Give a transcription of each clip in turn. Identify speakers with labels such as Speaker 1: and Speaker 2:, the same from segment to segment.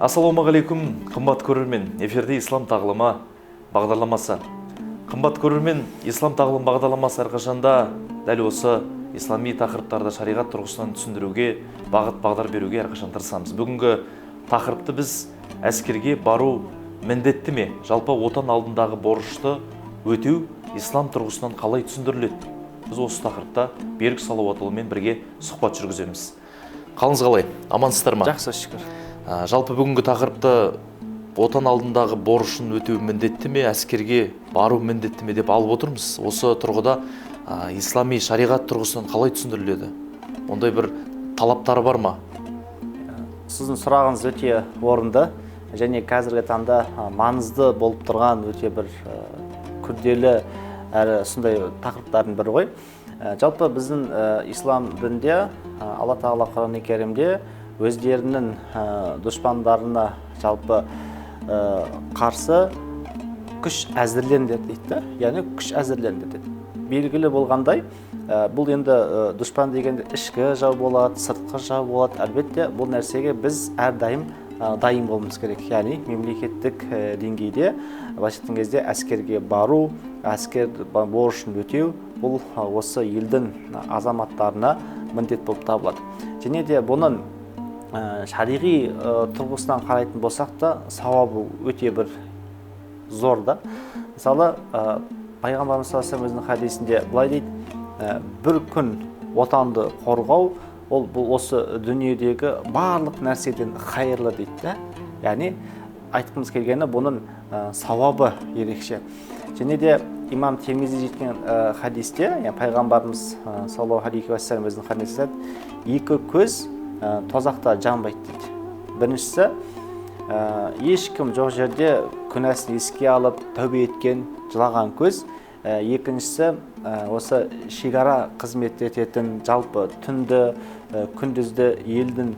Speaker 1: Ассалаумағалейкум, қымбат көрермен. Эфирде «Ислам тағылымы» бағдарламасы. Қымбат көрермен, «Ислам тағылымы» бағдарламасы әрқашанда дәл осы ислами тақырыптарды шариғат тұрғысынан түсіндіруге, бағыт бағдар беруге әрқашан тырысамыз. Бүгінгі тақырыпты біз әскерге бару міндетті ме? Жалпы, отан алдындағы борышты өтеу ислам тұрғысынан қалай түсіндіріледі? Біз осы тақырыпта Берік Салауатұлымен бірге сұхбат жүргіземіз. Қалыңыз қалай? Амансыздар ма?
Speaker 2: Жақсы, шүкір.
Speaker 1: Жалпы, бүгінгі тақырыпты отан алдындағы борышын өтеу міндетті ме, әскерге бару міндетті ме деп алып отырмыз. Осы тұрғыда ислами шариғат тұрғысынан қалай түсіндіріледі? Ондай бір талаптары бар ма?
Speaker 2: Сіздің сұрағыңыз өте орынды және қазіргі таңда маңызды болып тұрған өте бір күрделі әрі сондай тақырыптардың бірі ғой. Жалпы, біздің ислам дінінде Алла Тағала Құран Кәрімде өздерінің дұшпандарына жалпы қарсы күш әзірлеңдер дейді да, яғни күш әзірлеңдер дейді. Белгілі болғандай, бұл енді дұшпан дегенде ішкі жау болады, сыртқы жау болады. Әлбетте, бұл нәрсеге біз әрдайым дайын болуымыз керек, яғни мемлекеттік деңгейде, былайша айтқан кезде, әскерге бару, әскер борышын өтеу бұл осы елдің азаматтарына міндет болып табылады. Және де бұның шариғи тұрғысынан қарайтын болсақ та, сауабы өте бір зор да. Мысалы, пайғамбарымыз саллаллаху алейхи өзінің хадисінде былай дейді: «Бір күн отанды қорғау ол бұл осы дүниедегі барлық нәрседен хайырлы», — дейді да. Яғни айтқымыз келгені, бұның сауабы ерекше. Және де имам Тирмизи жеткен хадисте, яғни пайғамбарымыз саллаллаху алейхи уассалам өзінің хадисінде айтады: «Екі көз тозақта жанбайды», — дейді. Біріншісі, ешкім жоқ жерде күнәсін еске алып, тәубе еткен, жылаған көз. Екіншісі, осы шекара қызмет ететін, жалпы түнді, күндізді елдің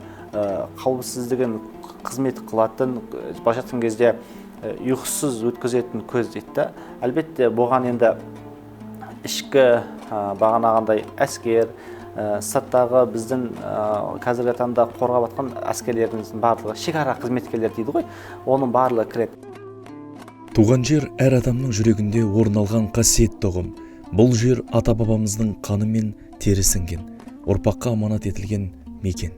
Speaker 2: қауіпсіздігін қызмет қылатын, былайша айтқан кезде, ұйқысыз өткізетін көз дейді да. Әлбетте, бұған енді ішкі бағанағындай әскер, сырттағы біздің қазіргі таңда қорғап жатқан әскерлеріміздің барлығы, шекара қызметкерлері дейді ғой, оның барлығы кіреді.
Speaker 1: Туған жер — әр адамның жүрегінде орын алған қасиетті ұғым. Бұл жер — ата бабамыздың қаны мен тері сіңген, ұрпаққа аманат етілген мекен.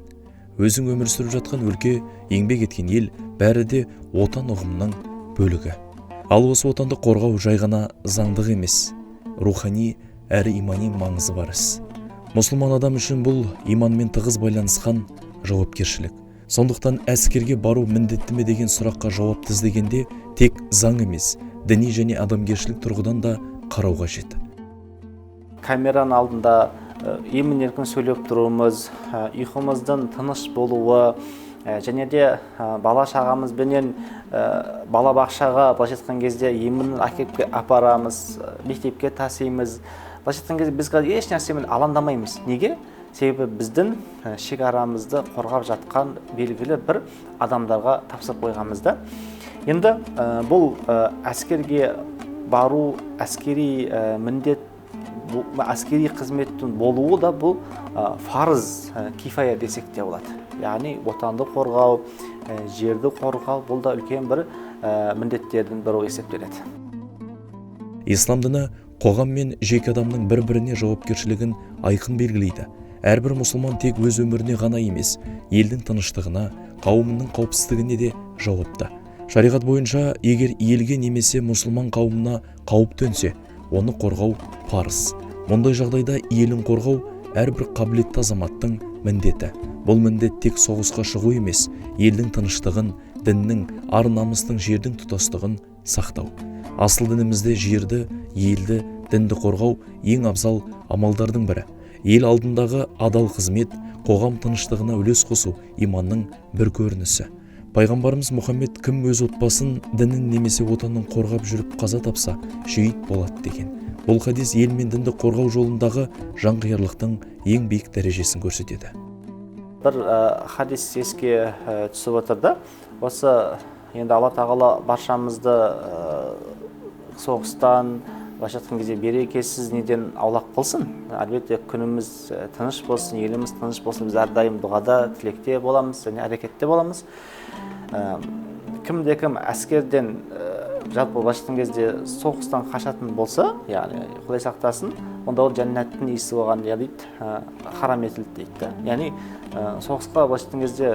Speaker 1: Өзің өмір сүріп жатқан өлке, еңбек еткен ел — бәрі де отан ұғымының бөлігі. Ал осы отанды қорғау жай ғана заңдық емес, рухани әрі имани маңызы бар іс. Мұсылман адам үшін бұл — иманмен тығыз байланысқан жауапкершілік. Сондықтан әскерге бару міндетті ме деген сұраққа жауапты іздегенде, тек заң емес, діни және адамгершілік тұрғыдан да қарау қажет.
Speaker 2: Камераның алдында емін еркін сөйлеп тұруымыз, ұйқымыздың тыныш болуы, және де бала шағамызбенен балабақшаға, былайша айтқан кезде, емін әкеліп апарамыз, мектепке тасимыз. Былайша айтқан кезде, біз қазір еш нәрсемен алаңдамаймыз. Неге? Себебі біздің шекарамызды қорғап жатқан белгілі бір адамдарға тапсырып қойғанбыз да. Енді бұл әскерге бару, әскери міндет, әскери қызметтің болуы да бұл фарыз кифая десек те болады. Яғни отанды қорғау, жерді қорғау — бұл да үлкен бір міндеттердің бірі болып есептеледі.
Speaker 1: Ислам діні қоғам мен жеке адамның бір біріне жауапкершілігін айқын белгілейді. Әрбір мұсылман тек өз өміріне ғана емес, елдің тыныштығына, қауымының қауіпсіздігіне де жауапты. Шариғат бойынша, егер елге немесе мұсылман қауымына қауіп төнсе, оны қорғау парыз. Мұндай жағдайда елін қорғау — әрбір қабілетті азаматтың міндеті. Бұл міндет тек соғысқа шығу емес, елдің тыныштығын, діннің, ар намыстың, жердің тұтастығын сақтау. Асыл дінімізде жерді, елді, дінді қорғау — ең абзал амалдардың бірі. Ел алдындағы адал қызмет, қоғам тыныштығына үлес қосу — иманның бір көрінісі. Пайғамбарымыз Мұхаммед: «Кім өз отбасын, дінін немесе отанын қорғап жүріп қаза тапса, шейіт болады», — деген. Бұл хадис ел мен дінді қорғау жолындағы жанқиярлықтың ең биік дәрежесін көрсетеді.
Speaker 2: Бір хадис еске түсіп отыр да. Осы енді Алла Тағала баршамызды соғыстан, былайша айтқан кезде, берекесіз неден аулақ қылсын. Әлбетте, күніміз тыныш болсын, еліміз тыныш болсын. Біз әрдайым дұғада, тілекте боламыз және әрекетте боламыз. Кімде кім әскерден, жалпы былайша айтқан кезде соғыстан қашатын болса, яғни Құдай сақтасын, онда ол жәннаттың иісі оған не дейді, харам етілді дейді. Яғни соғысқа былайша айтқан кезде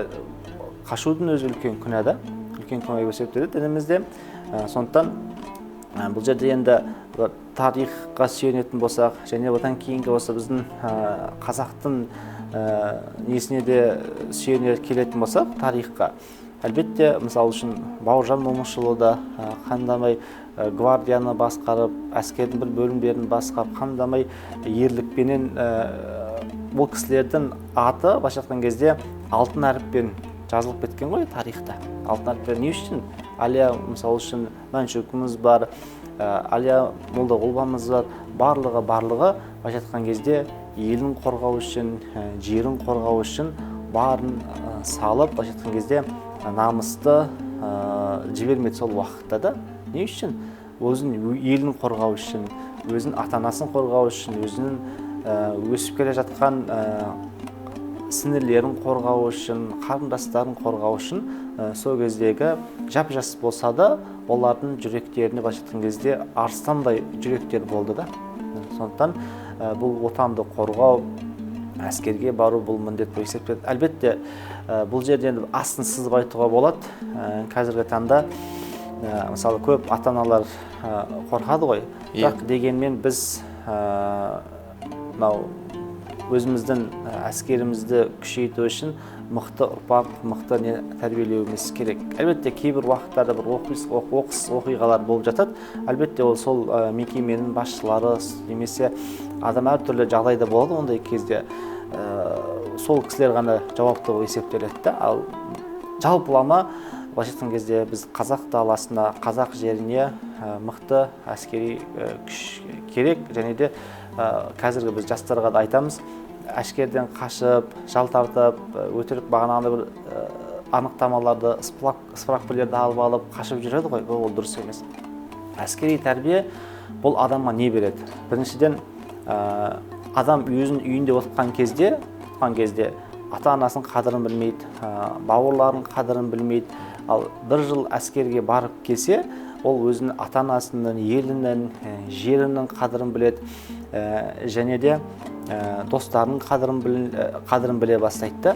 Speaker 2: қашудың өзі үлкен күнә да, үлкен күнә болып есептеледі дінімізде. Сондықтан бұл жерде енді тарихқа сүйенетін болсақ, және одан кейінгі осы біздің қазақтың несіне де сүйене келетін болсақ тарихқа, әлбетте, мысалы үшін, Бауыржан Момышұлы да қандамай гвардияны басқарып, әскердің бір бөлімдерін басқарып, қандамай ерлікпенен, бұл кісілердің аты былайша айтқан кезде алтын әріппен жазылып кеткен ғой тарихта. Алтын әріппен не үшін? Әлия, мысалы үшін, Мәншүкіміз бар, Әлия Молдағұловамыз бар, барлығы былайша айтқан кезде елін қорғау үшін, жерін қорғау үшін барын салып, былайша айтқан кезде намысты жібермеді сол уақытта да. Не үшін? Өзін елін қорғау үшін, өзінің ата-анасын қорғау үшін, өзінің өсіп келе жатқан сіңлілерін қорғау үшін, қарындастарын қорғау үшін, сол кездегі жап-жас болса да олардың жүректеріне былайша айтқан кезде арыстандай жүректер болды да. Сондықтан бұл отанды қорғау, әскерге бару бұл міндет болып есептеледі. Әлбетте, бұл жерде енді астын сызып айтуға болады. Қазіргі таңда мысалы көп ата-аналар қорқады ғой. Бірақ дегенмен біз мынау өзіміздің әскерімізді күшейту үшін мықты ұрпақ, мықты не тәрбиелеуіміз керек. Әлбетте, кейбір уақыттарда бір оқыс оқиғалар болып жатады. Әлбетте, ол сол мекеменің басшылары немесе адам әртүрлі жағдайда болады ондай кезде, сол кісілер ғана жауапты болып есептеледі да. Ал жалпылама былайша айтқан кезде біз қазақ даласына, қазақ жеріне мықты әскери күш керек. Және де қазіргі біз жастарға да айтамыз, әскерден қашып, жалтартып, өтірік бағанағыдай бір анықтамаларды, справкалерді алып қашып жүреді ғой, ол дұрыс емес. Әскери тәрбие бұл адамға не береді? Біріншіден, адам өзінің үйінде отырған кезде ата-анасының қадірін білмейді, бауырларының қадірін білмейді. Ал бір жыл әскерге барып келсе, ол өзінің ата-анасының, елінің, жерінің қадірін біледі, және де достарының қадірін біле бастайды да.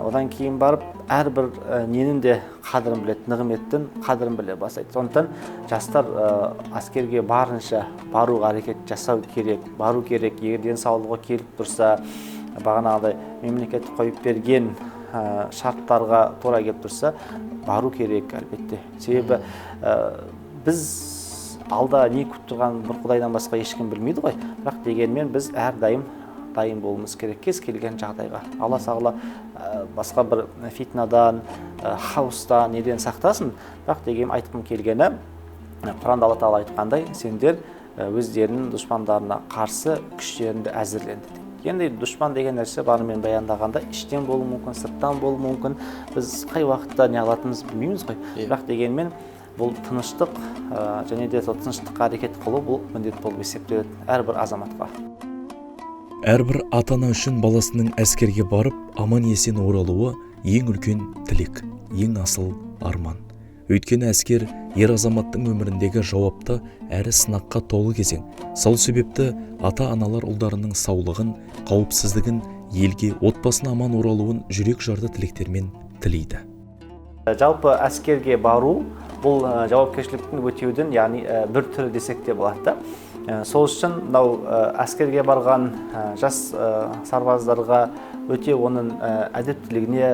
Speaker 2: Одан кейін барып әрбір ненің де қадірін біледі, нығметтің қадірін біле бастайды. Сондықтан жастар әскерге барынша баруға әрекет жасау керек, бару керек. Егер денсаулығы келіп тұрса, бағанағыдай мемлекет қойып берген шарттарға тура келіп тұрса, бару керек әлбетте. Себебі біз алда не күтіп тұрғанын бір Құдайдан басқа ешкім білмейді ғой. Бірақ дегенмен біз әрдайым дайын болуымыз керек кез келген жағдайға. Алла тағала басқа бір фитнадан, хаостан, неден сақтасын. Бірақ дегенмен айтқым келгені, Құранда Алла тағала айтқандай, сендер өздерінің дұшпандарына қарсы күштеріңді әзірленді дейді. Енді дұшпан деген нәрсе бар, мен баяндағанда іштен болуы мүмкін, сырттан болуы мүмкін. Біз қай уақытта не алатынымызды білмейміз ғой. Бірақ дегенмен бұл тыныштық, және де сол тыныштыққа әрекет қылу бұл міндет болып есептеледі әрбір азаматқа.
Speaker 1: Әрбір ата-ана үшін баласының әскерге барып аман есен оралуы ең үлкен тілек, ең асыл арман. Өйткені әскер ер азаматтың өміріндегі жауапты әрі сынаққа толы кезең. Сол себепті ата-аналар ұлдарының саулығын, қауіпсіздігін, елге, отбасына аман оралуын жүрек жарды тілектермен тілейді.
Speaker 2: Жалпы әскерге бару бұл жауапкершіліктің өтеудің, яғни бір түрі десек те болады да. Сол үшін мынау әскерге барған жас сарбаздарға өте оның әдептілігіне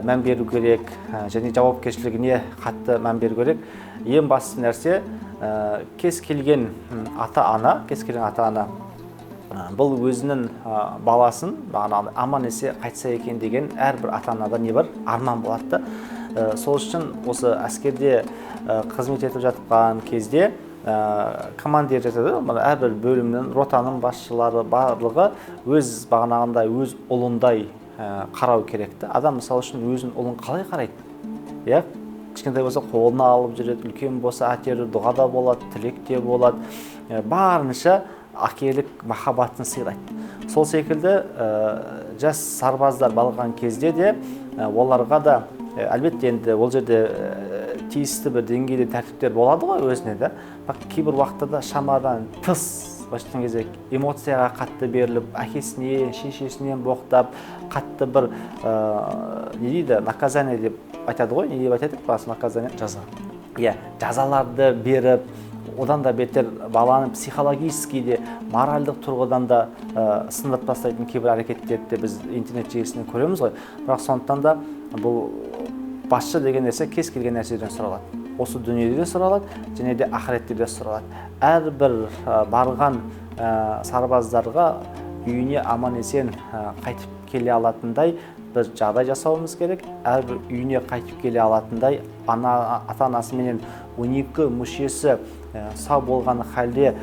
Speaker 2: мән беру керек, және жауапкершілігіне қатты мән беру керек. Ең басты нәрсе, кез келген ата-ана, кез келген ата-ана бұл өзінің баласын бағанағыдай аман есе қайтса екен деген әрбір ата-анада не бар, арман болады да. Сол үшін осы әскерде қызмет етіп жатқан кезде командир жатады, мына әрбір бөлімнің, ротаның басшылары барлығы өз бағанағындай өз ұлындай қарау керек та. Адам мысалы үшін өзінің ұлын қалай қарайды? Иә, кішкентай болса қолына алып жүреді, үлкен болса әтері дұғада болады, тілек те болады. Барынша әкелік махаббатын сыйлайды. Сол секілді жас сарбаздар барған кезде де оларға да Әлбетте енді ол жерде тиісті бір деңгейде тәртіптер болады ғой өзіне де. Бірақ кейбір уақытта шамадан тыс, былайша айтқан кезде, эмоцияға қатты беріліп, әкесіне, шешесінен боқтап, қатты бір не дейді, наказание деп айтады ғой, не деп айтады еді, наказание?
Speaker 1: Жаза.
Speaker 2: Иә, жазаларды беріп, одан да бетер баланы психологически де, моральдық тұрғыдан да сындырып тастайтын кейбір әрекеттерді де біз интернет желісінен көреміз ғой. Бірақ сондықтан да бұл басшы деген нәрсе кез келген нәрседен сұралады. Осы дүниеде де сұралады, және де ақыретте де сұралады. Әрбір барған сарбаздарға үйіне аман есен қайтып келе алатындай бір жағдай жасауымыз керек. Әрбір үйіне қайтып келе алатындай ата-анасыменен 12 мүшесі сау болған халде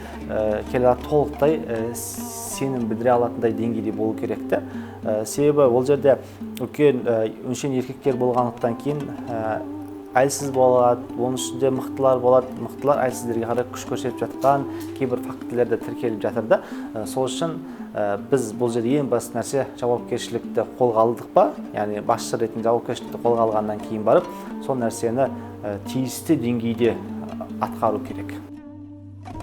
Speaker 2: келе толықтай сенім білдіре алатындай деңгейде болу керек те. Себебі ол жерде үлкен өңшең еркектер болғандықтан кейін әлсіз болады, оның ішінде мықтылар болады, мықтылар әлсіздерге қарай күш көрсетіп жатқан кейбір фактілер де тіркеліп жатыр да. Сол үшін біз бұл жерде ең басты нәрсе жауапкершілікті қолға алдық па, яғни басшы ретінде жауапкершілікті қолға алғаннан кейін барып сол нәрсені тиісті деңгейде атқару керек.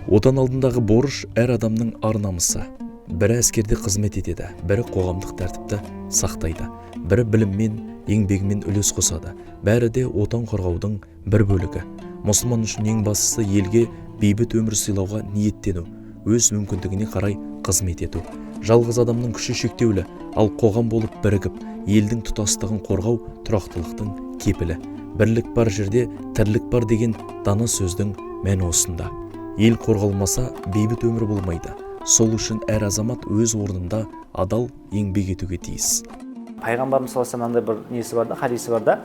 Speaker 1: Отан алдындағы борыш әр адамның ар-намысы. Бірі әскерде қызмет етеді, бірі қоғамдық тәртіпті сақтайды, бірі біліммен, еңбегімен үлес қосады. Бәрі де отан қорғаудың бір бөлігі. Мұсылман үшін ең бастысы елге бейбіт өмір сыйлауға ниеттену, өз мүмкіндігіне қарай қызмет ету. Жалғыз адамның күші шектеулі, ал қоғам болып бірігіп, елдің тұтастығын қорғау тұрақтылықтың кепілі. Бірлік бар жерде тірлік бар деген дана сөздің мәні осында. Ел қорғалмаса, бейбіт өмір болмайды. Сол үшін әр азамат өз орнында адал еңбек етуге тиіс.
Speaker 2: Пайғамбарымыз саллаллаху алейхи вассалам мынандай бір несі бар да, хадисі бар да,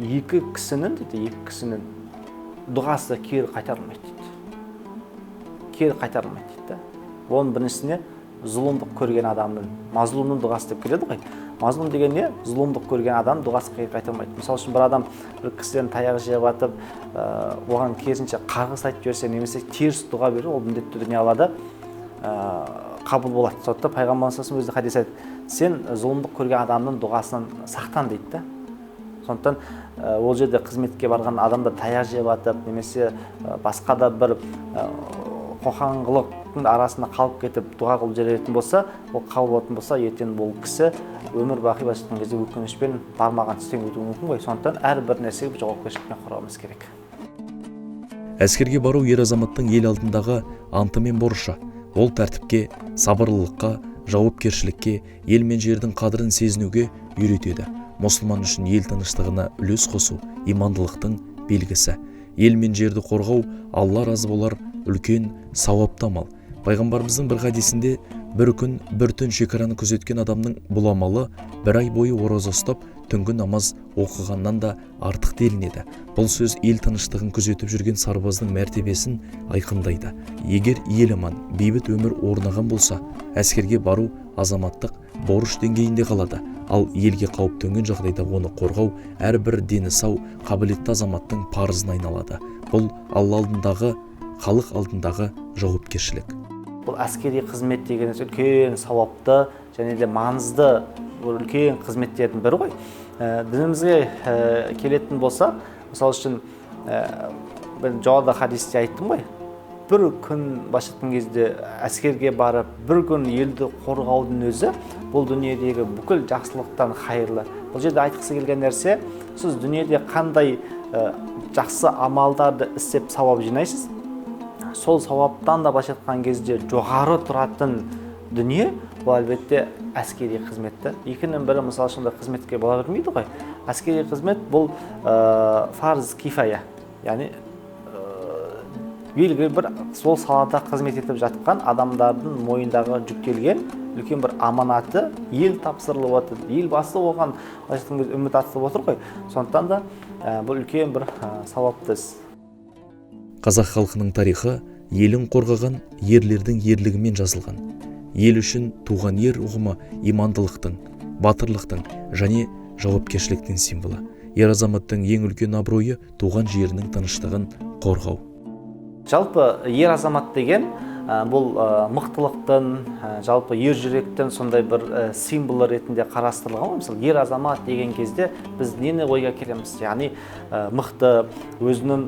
Speaker 2: екі кісінің дейді, екі кісінің дұғасы кері қайтарылмайды дейді. Кері қайтарылмайды дейді да. Оның біріншісіне зұлымдық көрген адамның, мазлумның дұғасы деп келеді ғой. Мазлум деген не? Зұлымдық көрген адам дұғасы кері қайтарылмайды. Мысалы үшін бір адам бір кісіден таяқ жеп атып, оған керісінше қарғыс айтып жіберсе, немесе теріс дұға берсе, ол міндетті түрде не алады? Қабыл болады. Сондықтан пайғамбарымыз саллаллаху алейхи вассалам өзі хадис айтады, сен зұлымдық көрген адамның дұғасынан сақтан дейді да. Сондықтан ол жерде қызметке барған адамдар таяқ жеп атып, немесе басқа да бір қоқаңғылықтың арасында қалып кетіп дұға қылып жіберетін болса, ол қабыл болатын болса, ертең бұл кісі өмір бақи былайша айтқан кезде өкінішпен бармаған түстен өтуі мүмкін ғой. Сондықтан әрбір нәрсеге бір жауапкершілікпен қарауымыз керек.
Speaker 1: Әскерге бару ер азаматтың ел алдындағы анты мен борышы. Ол тәртіпке, сабырлылыққа, жауапкершілікке, ел мен жердің қадірін сезінуге үйретеді. Мұсылман үшін ел тыныштығына үлес қосу имандылықтың белгісі. Ел мен жерді қорғау Алла разы болар үлкен сауапты амал. Пайғамбарымыздың бір хадисінде бір күн бір түн шекараны күзеткен адамның бұл амалы бір ай бойы ораза ұстап, түнгі намаз оқығаннан да артық делінеді. Бұл сөз ел тыныштығын күзетіп жүрген сарбаздың мәртебесін айқындайды. Егер ел аман, бейбіт өмір орнаған болса, әскерге бару азаматтық борыш деңгейінде қалады. Ал елге қауіп төнген жағдайда оны қорғау әрбір дені сау, қабілетті азаматтың парызына айналады. Бұл Алла алдындағы, халық алдындағы жауапкершілік.
Speaker 2: Бұл әскери қызмет деген үлкен сауапты және де маңызды үлкен қызметтердің бірі ғой. Дінімізге келетін болса, мысалы үшін, мен жоғарыда хадисте айттым ғой, бір күн былайша айтқан кезде әскерге барып, бір күн елді қорғаудың өзі бұл дүниедегі бүкіл жақсылықтан хайырлы. Бұл жерде айтқысы келген нәрсе, сіз дүниеде қандай жақсы амалдарды істеп сауап жинайсыз, сол сауаптан да былайша айтқан кезде жоғары тұратын дүние бұл әлбетте әскери қызметті. Екінің бірі мысалы үшін қызметке бола бермейді ғой. Әскери қызмет бұл фарз кифая, яғни белгілі бір сол салада қызмет етіп жатқан адамдардың мойнындағы жүктелген үлкен бір аманаты, ел тапсырылып отыр, елбасы оған былайша айтқан кезде үміт артып отыр ғой. Сондықтан да бұл үлкен бір сауапты іс.
Speaker 1: Қазақ халқының тарихы елін қорғаған ерлердің ерлігімен жазылған. Ел үшін туған ер ұғымы имандылықтың, батырлықтың және жауапкершіліктің символы. Ер азаматтың ең үлкен абыройы туған жерінің тыныштығын қорғау.
Speaker 2: Жалпы ер азамат деген Бұл мықтылықтың, жалпы ер жүректің сондай бір символы ретінде қарастырылған ғой. Мысалы, ер азамат деген кезде біз нені ойға келеміз? Яғни мықты, өзінің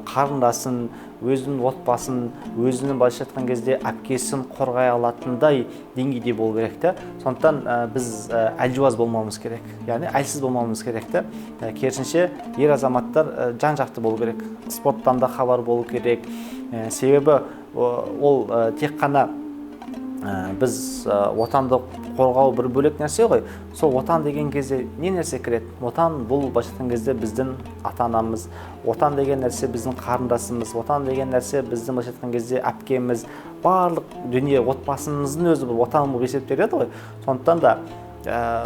Speaker 2: қарындасын, өзінің отбасын, өзінің былайша айтқан кезде әпкесін қорғай алатындай деңгейде болу керек те. Сондықтан біз әлжуаз болмауымыз керек, яғни әлсіз болмауымыз керек те. Керісінше, ер азаматтар жан-жақты болу керек, спорттан да хабар болу керек. Себебі ол тек қана біз отанды қорғау бір бөлек нәрсе ғой. Сол отан деген кезде не нәрсе кіреді? Отан бұл былайша айтқан кезде біздің ата-анамыз, отан деген нәрсе біздің қарындасымыз, отан деген нәрсе біздің былайша айтқан кезде әпкеміз, барлық дүние отбасымыздың өзі бір отан болып есептеледі ғой. Сондықтан да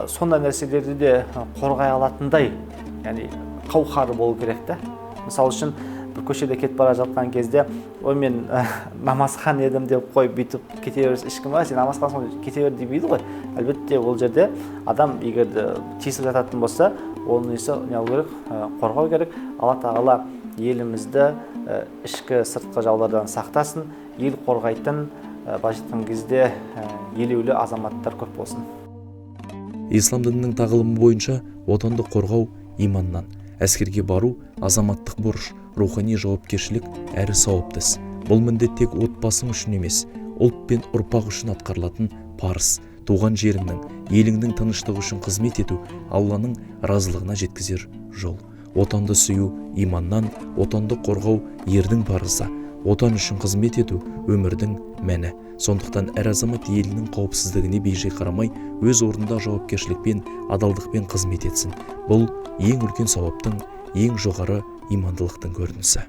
Speaker 2: сондай нәрселерді де қорғай алатындай, яғни қауқары болу керек та. Мысалы үшін, бір көшеде кетіп бара жатқан кезде, ой, мен намазхан едім деп қойып бүйтіп кете берсе, ешкім сен намазхансың ғой, кете бер демейді ғой. Әлбетте, ол жерде адам егер де тиісіп жататын болса, оның несі не қылу керек, қорғау керек. Алла тағала елімізді ішкі сыртқы жаулардан сақтасын, ел қорғайтын, былайша айтқан кезде елеулі азаматтар көп болсын.
Speaker 1: Ислам дінінің тағылымы бойынша отанды қорғау иманнан, әскерге бару азаматтық борыш, рухани жауапкершілік әрі сауапты іс. Бұл міндет тек отбасың үшін емес, ұлт пен ұрпақ үшін атқарылатын парыз. Туған жеріңнің, еліңнің тыныштығы үшін қызмет ету Алланың разылығына жеткізер жол. Отанды сүю иманнан, отанды қорғау ердің парызы. Отан үшін қызмет ету өмірдің мәні. Сондықтан әр азамат елінің қауіпсіздігіне бейжай қарамай, өз орнында жауапкершілікпен, адалдықпен қызмет етсін. Бұл ең үлкен сауаптың, ең жоғары имандылықтың көрінісі.